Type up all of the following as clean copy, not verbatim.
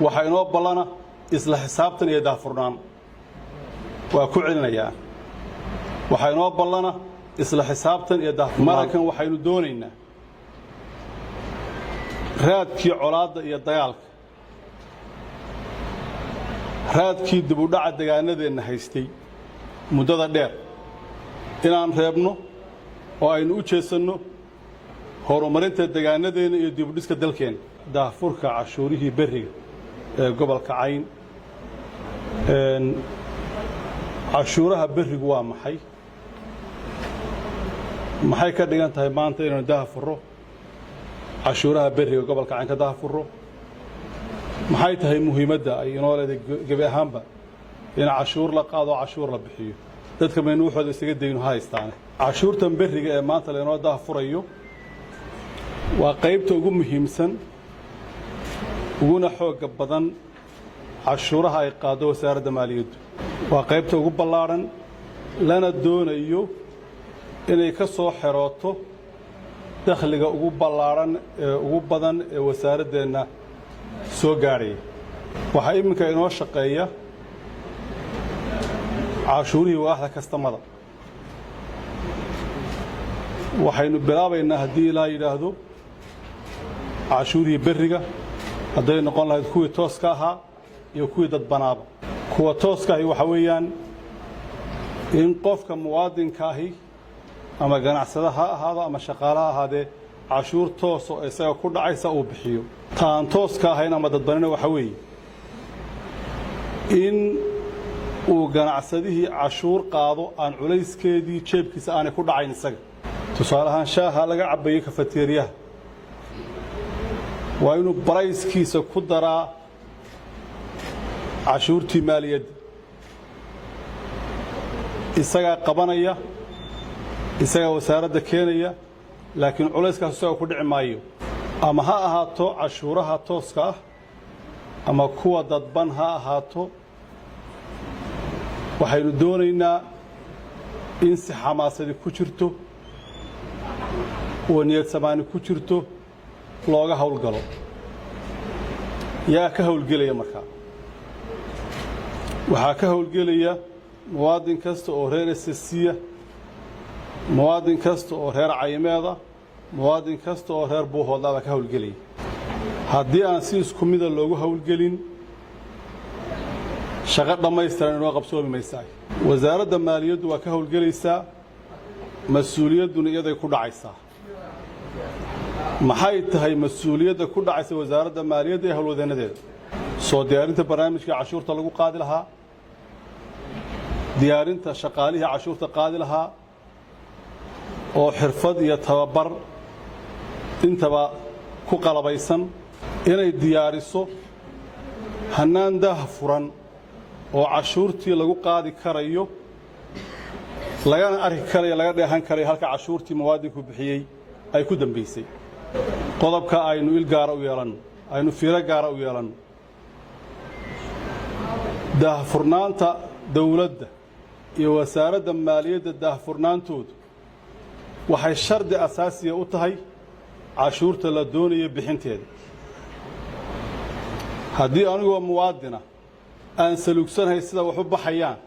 Waxaa inoo ballana isla xisaabtan iyo daahfurnaan. Waa ku celinayaa, waxaa inoo ballana isla xisaabtan iyo daahfurnaan. Marankan waxaynu doonaynaa raadkii colaadda iyo dagaalka, raadkii dibudhaca degaanadeenna haystay muddada dheer inaan reebno oo aynu u jeesanno horumarinta degaanadeenna iyo dibudhiska dalkeenna. Daahfurka cashuurihii berriga ee gobolka Cayn. Cashuuraha berrigu waa maxay? Maxay ka dhigan tahay maanta inaynu daahfurro cashuuraha berriga gobolka Cayn ka daahfurro? Maxay tahay muhiimadda ay inoo leedahay gebi ahaanba in cashuur la qaado, cashuur la bixiyo? Dadka maynu waxooda isaga dayno ha haystaane? Cashuurtan berriga ee maanta lainoo daahfurayo waa qaybta ugu muhiimsan uguna xoogga badan cashuuraha ay qaaddo Wasaaradda Maaliyaddu. Waa qaybta ugu ballaadhan, lana doonayo inay ka soo xerooto dakhliga ugu ballaadhan ee ugu badan ee wasaaraddeenna soo gaadhaya. Waxaa iminka inoo shaqeeya cashuurihii waaxda kastamada. Waxaynu bilaabaynaa, haddii Ilaa yidhaahdo, cashuurihii berriga, hadday noqon lahayd kuwii tooska ahaa iyo kuwii dadbanaaba. Kuwa tooska ahi waxaa weeyaan in qofka muwaadinka ahi, ama ganacsada ha ahaado ama shaqaale ha ahaadee, cashuur toos oo isaga ku dhacaysa uu bixiyo. Ta aan tooska ahayn ama dadbanina waxaa weeye in uu ganacsadihii cashuur qaado aan culayskeedii jeebkiisa aanay ku dhacayn isaga. Tusaale ahaan, shaaha laga cabbayo kafateeriyaha waa inuu price-kiisa ku daraa cashuurtii maaliyadda. Isagaa qabanaya, isagaa wasaaradda keenaya, laakiin culayskaas isaga ku dhici maayo. Ama ha ahaato cashuuraha tooska ah ama kuwa dadban ha ahaato, waxaynu doonaynaa in si xamaasadi ku jirto oo niyad samaani ku jirto looga hawlgalo. Yaa ka hawlgelaya markaa? Waxaa ka hawlgelaya muwaadin kasta oo reer SSC-ya, muwaadin kasta oo reer Caymeeda, muwaadin kasta oo reer Buuhoodla baa ka hawlgelaya. Haddii aan si isku mida loogu hawlgelin, shaqo dhammaystiran inoo qabsoomi maysaa. Wasaaradda Maaliyaddu waa ka hawlgelaysaa, mas-uuliyadduna iyaday ku dhacaysaa. Maxay tahay mas-uuliyadda ku dhacaysa Wasaaradda Maaliyadda ee howlwadeennadeeda? Soo diyaarinta barnaamijkii cashuurta lagu qaadi lahaa, diyaarinta shaqaalihii cashuurta qaadi lahaa oo xirfad iyo tababar intaba ku qalabaysan, inay diyaariso hannaan daah furan oo cashuurtii lagu qaadi karayo, lagana arki karayo, laga dheehan karayo halka cashuurtii muwaadinku bixiyey ay ku dambaysay. Qodobka aynu il gaara u yeelanno, aynu fiiro gaara u yeelanno. Daahfurnaanta dawladda iyo Wasaaradda Maaliyadda, daahfurnaantoodu waxay shardi asaasiya u tahay cashuurta la doonayo bixinteeda. Haddii anigoo muwaadina aan saluugsanahay sida wax u baxayaan,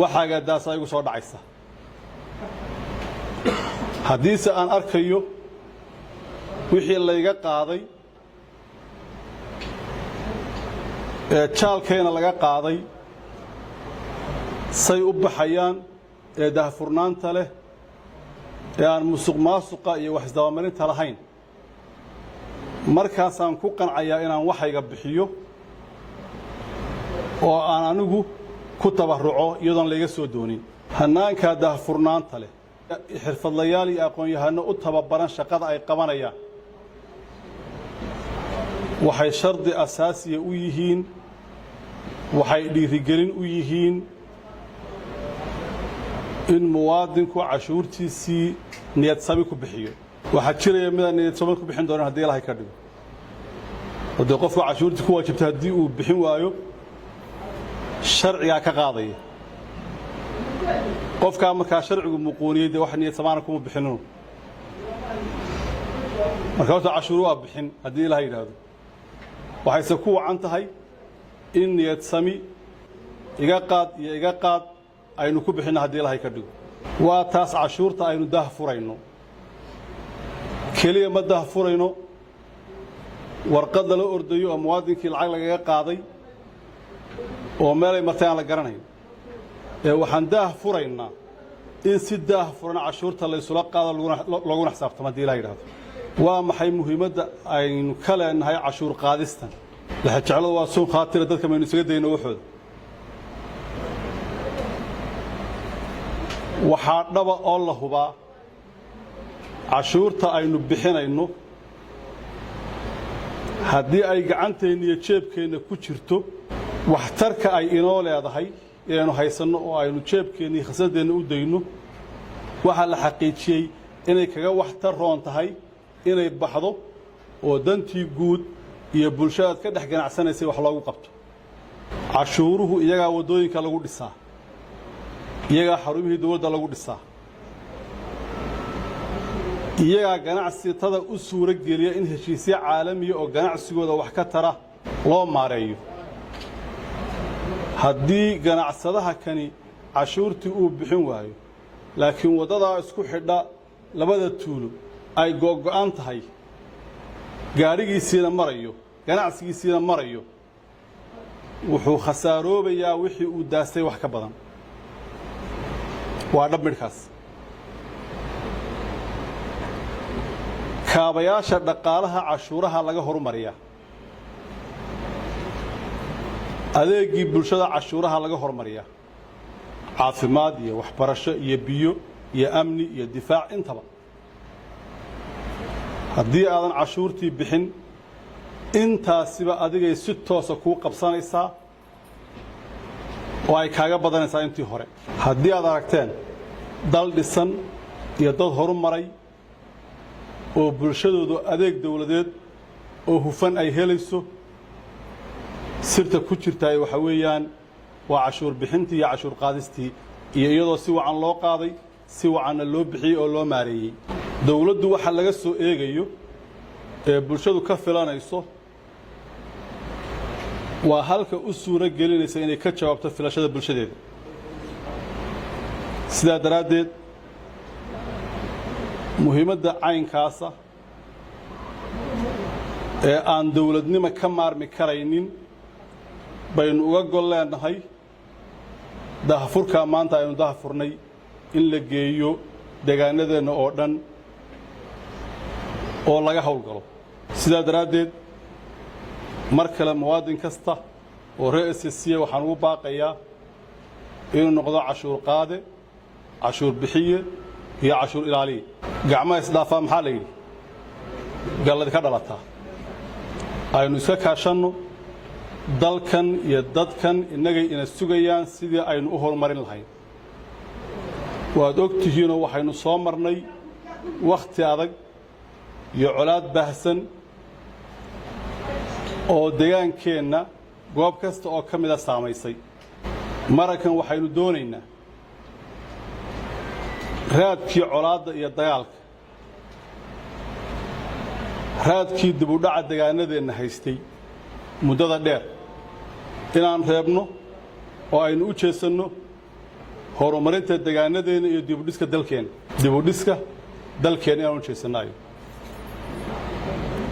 waxaagaa daasaa igu soo dhacaysa. Haddiise aan arkayo wixii layga qaaday ee jaalkayna laga qaaday say u baxayaan ee daahfurnaanta leh ee aan musuq maasuqa iyo wax isdabamarinta lahayn, markaasaan ku qancayaa inaan waxayga bixiyo oo aan anigu ku tabarruco iyadoon layga soo doonin. Hannaankaa daahfurnaanta leh, xirfadlayaal iyo aqoon-yahanno u tababaran shaqada ay qabanayaan, waxay shardi asaasiya u yihiin, waxay dhiirigelin u yihiin in muwaadinku cashuurtiisii niyadsami ku bixiyo. Waxaa jiraya midaan niyadsami ku bixin doonin haddii Ilahay ka dhigo, oo dee qofku cashuurtii ku waajibtay haddii uu bixin waayo, sharcigaa ka qaadaya qofkaa. Markaa sharcigu muquuniyey, dee wax niyadsamaana kuma bixinino. Marka horta cashuur waa bixin haddii Ilahay yidhaahdo. Waxayse ku wacan tahay in niyad sami, iga qaad iyo iga qaad aynu ku bixinno haddii Ilahay ka dhigo. Waa taas cashuurta aynu daah furayno. Keliya ma daah furayno warqad lala ordayo oo muwaadinkii lacag lagaga qaaday oo meelay martay aan la garanayn, ee waxaan daah furaynaa in si daah furan cashuurta laysula qaado, looguna xisaabtamo haddii Ilah yidhahdo. Waa maxay muhiimadda aynu ka leenahay cashuur qaadistan? Lexejecladu waa suun khaatira, dadka maynu isaga dayno waxooda. Waxaa dhaba oo la hubaa cashuurta aynu bixinayno haddii ay gacanteenna iyo jeebkeenna ku jirto, waxtarka ay inoo leedahay inaynu haysanno oo aynu jeebkeenna iyo khasadeenna u dayno, waxaa la xaqiijiyey inay kaga waxtar roon tahay inay baxdo oo dantii guud iyo bulshadaad ka dhex ganacsanaysay wax loogu qabto. Cashuuruhu iyagaa waddooyinka lagu dhisaa, iyagaa xarumihii dawladda lagu dhisaa, iyagaa ganacsatada u suuro geliya in heshiisyo caalamiya oo ganacsigooda wax ka tara loo maareeyo. Haddii ganacsadaha kani cashuurtii uu bixin waayo, laakiin waddadaa isku xidha labada tuulo ay go'go'an tahay, gaadhigiisiina marayo, ganacsigiisiina marayo, wuxuu khasaaroobayaa wixii uu daastay wax ka badan. Waa dhab midhkaas. Kaabayaasha dhaqaalaha cashuuraha laga horumariyaa, adeeggii bulshada cashuuraha laga horumariyaa, caafimaad iyo waxbarasho iyo biyo iyo amni iyo difaac intaba. Haddii aadan cashuurtii bixin, intaasiba adigay si toosa kuu qabsanaysaa oo ay kaaga badanaysaa intii hore. Haddii aad aragteen dal dhisan iyo dad horu maray oo bulshadoodu adeeg dawladeed oo hufan ay helayso, sirta ku jirtaay waxa weeyaan waa cashuur bixintii iyo cashuur qaadistii, iyo iyadoo si wacan loo qaaday, si wacanna loo bixiyey oo loo maareeyey. Dawladdu waxa laga soo eegayo ee bulshadu ka filanayso waa halka u suuro gelinaysa inay ka jawaabto filashada bulshadeeda. Sidaa daraaddeed, muhiimadda caynkaasa ee aan dawladnimo ka maarmi karaynin baynu uga gol leenahay dahafurkaa maanta aynu dahafurnay in la geeyo deegaanadeenna oo dhan oo laga howlgalo. Sidaa daraaddeed, mar kale muwaadin kasta oo reer SSC waxaan ugu baaqayaa inuu noqdo cashuur qaade, cashuur bixiye iyo cashuur ilaaliye. Gacmaha isdhaafaa, maxaa la yidhi, galladi ka dhalataa. Aynu iska kaashanno dalkan iyo dadkan innagay ina sugayaan sidii aynu u horumarin lahayn. Waad og tihiinoo waxaynu soo marnay wakhti adag iyo colaad baahsan oo degaankeenna goob kasta oo ka mida saamaysay. Marankan waxaynu doonaynaa raadkii colaadda iyo dagaalka, raadkii dibudhaca degaanadeenna haystay muddada dheer inaan reebno oo aynu u jeesanno horumarinta degaanadeenna iyo dibudhiska dalkeenna. Dibudhiska dalkeenna inaan u jeesanno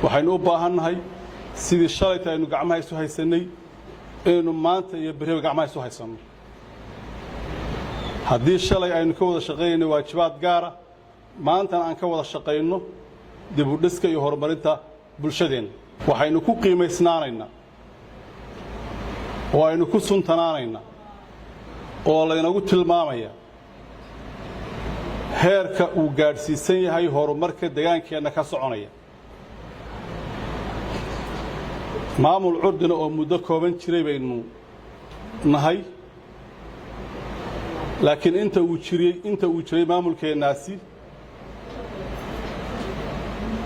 waxaynu u baahannahay sidii shalayta aynu gacmaha isu haysannay inaynu maanta iyo berriba gacmaha isu haysanno. Haddii shalay aynu ka wada shaqaynayno waajibaad gaara, maantana aan ka wada shaqayno dibudhiska iyo horumarinta bulshadeenna. Waxaynu ku qiimaysnaanaynaa oo aynu ku suntanaanaynaa oo laynagu tilmaamaya heerka uu gaadhsiisan yahay horumarka degaankeenna ka soconaya. Maamul curdina oo muddo kooban jiray baynu nahay, laakiin inta uu jiray maamulkeennaasi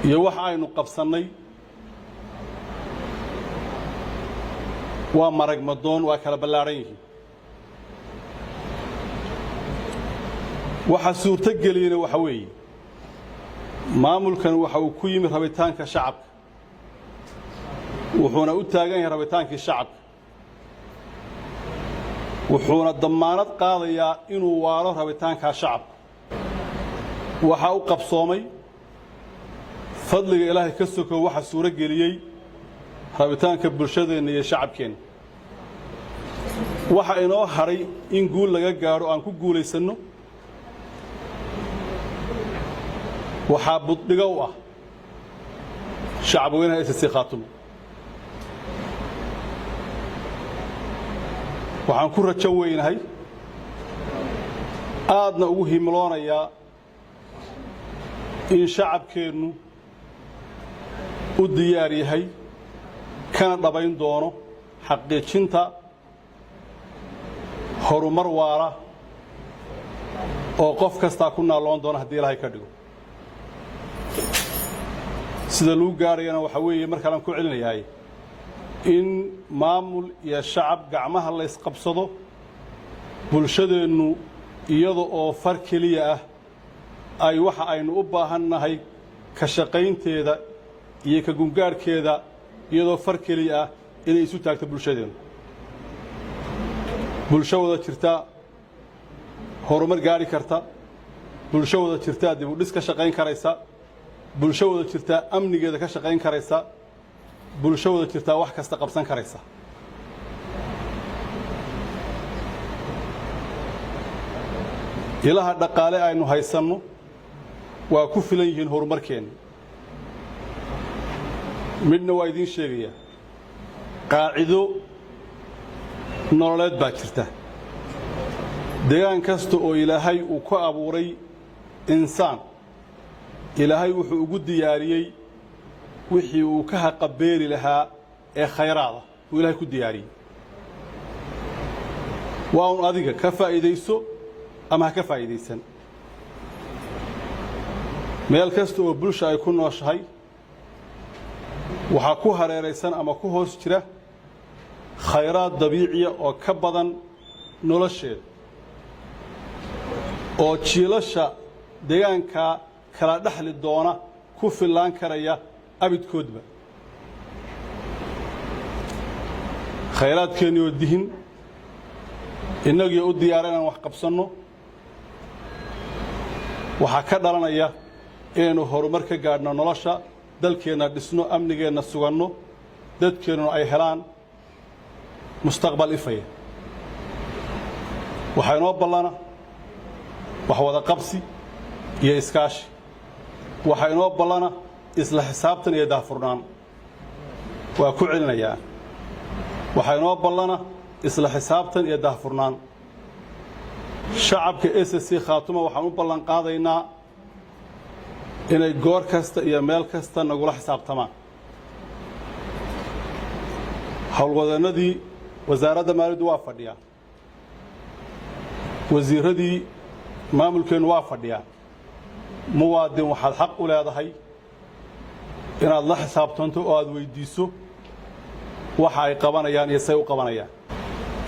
iyo waxa aynu qabsannay waa marag madoon, waa kala ballaadhan yihiin. Waxa suurto geliyena waxa weeye maamulkan waxa uu ku yimi rabitaanka shacabka. Wuxuuna u taagan yahay rabitaankii shacabka, wuxuuna dammaanad qaadayaa inuu waaro rabitaankaa shacabka. Waxaa u qabsoomay fadliga Ilaahay ka sokow, waxa suuro geliyey rabitaanka bulshadeenna iyo shacabkeenna. Waxa inoo hadhay in guul laga gaadho, aan ku guulaysanno, waxaa buddhigo u ah shacab weynaha SSC Khaatumo. Waxaan ku rajo weynahay, aadna ugu himloonayaa in shacabkeennu u diyaar yahay kana dhabayn doono xaqiijinta horumar waara oo qof kastaa ku naalloon doono, haddii Ilaahay ka dhigo. Sida lagu gaadhayana waxaa weeye, mar kalean ku celinayahay, in maamul iyo shacab gacmaha la ysqabsado, bulshadeennu iyada oo far keliya ah ay waxa aynu u baahan nahay ka shaqaynteeda iyo ka gungaadhkeeda, iyadoo far keliya ah inay isu taagto bulshadeennu. Bulsho wada jirta horumar gaadhi karta, bulsho wada jirtaa dib u dhis ka shaqayn karaysa, bulsho wada jirtaa amnigeeda ka shaqayn karaysa, bulsho wada jirtaa wax kasta qabsan karaysa. Ilaha dhaqaale aynu haysanno waa ku filan yihiin horumarkeenna. Midna waa idiin sheegayaa: qaacido nololeed baa jirta. Deegaan kasta oo Ilaahay uu ku abuuray insaan, Ilaahay wuxuu ugu diyaariyey wixii uu ka haqabeeli lahaa ee khayraada uu Ilaahay ku diyaariyey. Waa un adiga ka faa'iidayso ama ha ka faa'iidaysan. Meel kasta oo bulsha ay ku nooshahay waxaa ku hareeraysan ama ku hoos jira khayraad dabiiciya oo ka badan nolosheeda, oo jiilasha deegaankaa kala dhexli doona ku fillaan karaya abidkoodba. Khayraadkeennii oo dihin, innagii u diyaara inaan wax qabsanno, waxaa ka dhalanaya inaynu horumar ka gaadhno nolosha dalkeenna, dhisno amnigeenna, suganno, dadkeennuna ay helaan mustaqbal ifaya. Waxaa inoo ballana wax wada qabsi iyo iskaashi. Waxaa inoo ballana isla xisaabtan iyo daahfurnaan. Waa ku celinayaa: waxaa inoo ballana isla xisaabtan iyo daahfurnaan. Shacabka SSC Khaatuma waxaan u ballan qaadaynaa inay goor kasta iyo meel kasta nagula xisaabtamaan. Howlwadannadii wasaaradda maaliyaddu waa fadhiyaa, wasiirradii maamulkeennu waa fadhiyaa. Muwaadin, waxaad xaq u leedahay inaad la xisaabtanto oo aad weyddiiso waxa ay qabanayaan iyo say u qabanayaan.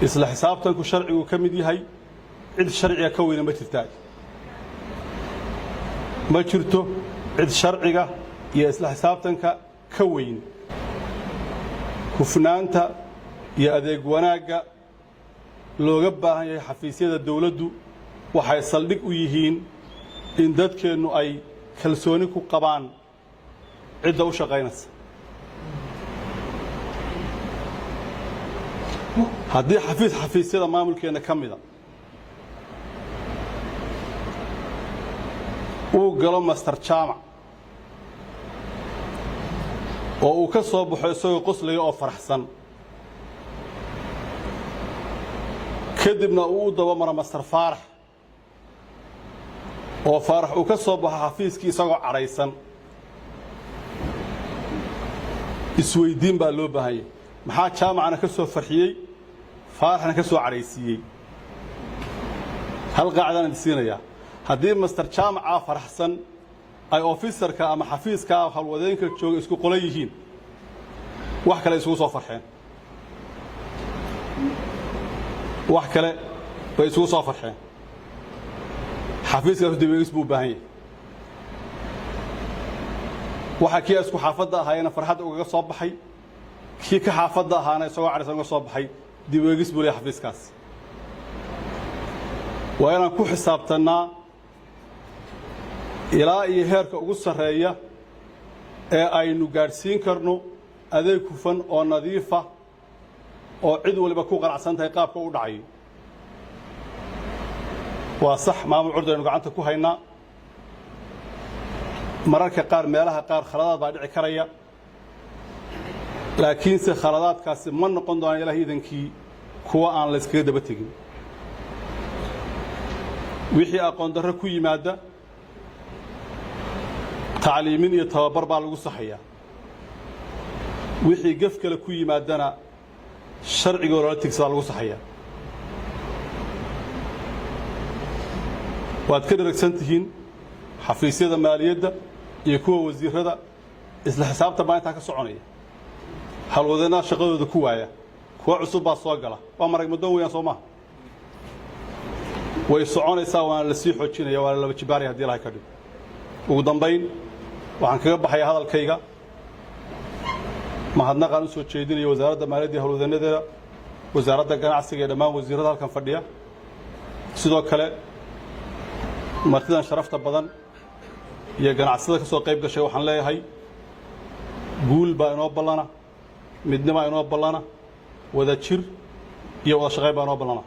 Isla xisaabtanku sharciguu ka mid yahay. Cid sharciga ka weyna ma jirtaa, ma jirto cid sharciga iyo isla xisaabtanka ka weyn. Hufnaanta iyo adeeg wanaagga looga baahan yahay xafiisyada dawladdu waxay saldhig u yihiin in dadkeennu ay kalsooni ku qabaan cidda u shaqaynaysa. Haddii xafiis xafiisyada maamulkeenna ka mida uu galo master jaamac oo uu ka soo baxo isagoo qoslaya oo faraxsan, kadibna uu u daba maro master Faarax oo Faarax uu ka soo baxo xafiiskii isagoo cadhaysan, isweyddiin baa loo baahan yahay: maxaa jaamacna ka soo farxiyey, Faaraxna ka soo cadhaysiiyey? Hal qaacidaan idin siinayaa: haddii master jaamacaa faraxsan ay ofisarka ama xafiiskaa howlwadeenka jooga isku qolan yihiin, wax kale isugu soo farxeen, wax kale bay isugu soo farxeen. Xafiiskaasu dib eegis buu u baahan yahay. Waxaa kii isku xaafadda ahaayena farxadda ugaga soo baxay, Kii ka xaafadda ahaana isagoo cadhaysan uga soo baxay, dib u eegis buu leeyahay xafiiskaas. Waa inaan ku xisaabtannaa ilaa iyo heerka ugu sarreeya ee aynu gaadhsiin karno adeeg hufan oo nadiifa oo cid waliba ku qanacsan tahay qaabka u dhacayo. Waa sax, maamul curd aynu gacanta ku haynaa. Mararka qaar, meelaha qaar, khaladaad baa dhici karaya, laakiinse khaladaadkaasi ma noqon doonaan, Ilaah idankii, kuwa aan la yskaga daba tegin. Wixii aqoon darro ku yimaadda, tacliimin iyo tababar baa lagu saxayaa. Wixii gef kale ku yimaadana, sharcigoo loola tigsadaa lagu saxayaa. Waad ka dheragsan tihiin xafiisyada maaliyadda iyo kuwa wasiirada, isla xisaabtan baa intaa ka soconaya. Halwadeennada shaqadooda ku waaya, kuwa cusub baa soo gala. Waa marag muddoon weeyaan, soo maha? Way soconaysaa, waana la sii xoojinaya, waana laba jibaaraya hadii Ilahay ka dhigo. Ugu dambayn, waxaan kaga baxaya hadalkayga mahadnaqaan u soo jeedinaya Wasaaradda Maaliyadda iyo howlwadeennadeeda, Wasaaradda Ganacsiga iyo dhammaan wasiirrada halkan fadhiya, sidoo kale martidan sharafta badan iyo ganacsada ka soo qayb gashay. Waxaan leeyahay guul baa inoo ballana, midnimaa inoo ballana, wada jir iyo wada shaqayn baa inoo ballana.